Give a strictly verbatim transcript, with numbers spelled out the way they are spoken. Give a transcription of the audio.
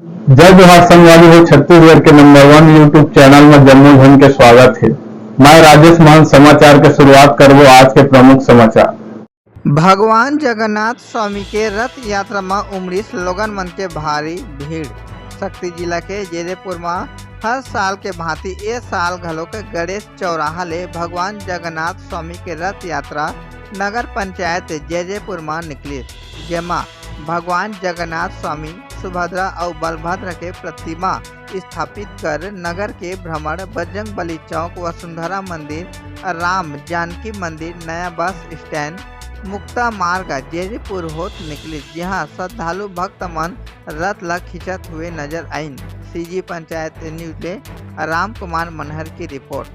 जय जोहार संगवारी हो, छत्तीसगढ़ के नंबर वन YouTube चैनल में जम्मो झन के स्वागत हे। मैं राजेश महंत। समाचार के शुरुआत करबो आज के प्रमुख समाचार। भगवान जगन्नाथ स्वामी के रथ यात्रा म उमड़िस लोगन मन के भारी भीड़। सक्ती जिला के जैजेपुर म हर साल के भांति ए साल घलोक गणेश चौराहा ले भगवान जगन्नाथ स्वामी के रथ यात्रा नगर पंचायत जैजेपुर म निकलिस, जेमा भगवान जगन्नाथ स्वामी, सुभद्रा अउ बलभद्र के प्रतिमा स्थापित कर नगर के भ्रमण, बजरंग बली चौक, वसुंधरा मंदिर, राम जानकी मंदिर, नया बस स्टैंड, मुक्ता मार्ग जैजेपुर होत निकलिस, जिहां श्रद्धालु भक्त मन रथ ला खींचत हुए नजर आइन। सीजी पंचायत न्यूज ले राम कुमार मनहर की रिपोर्ट।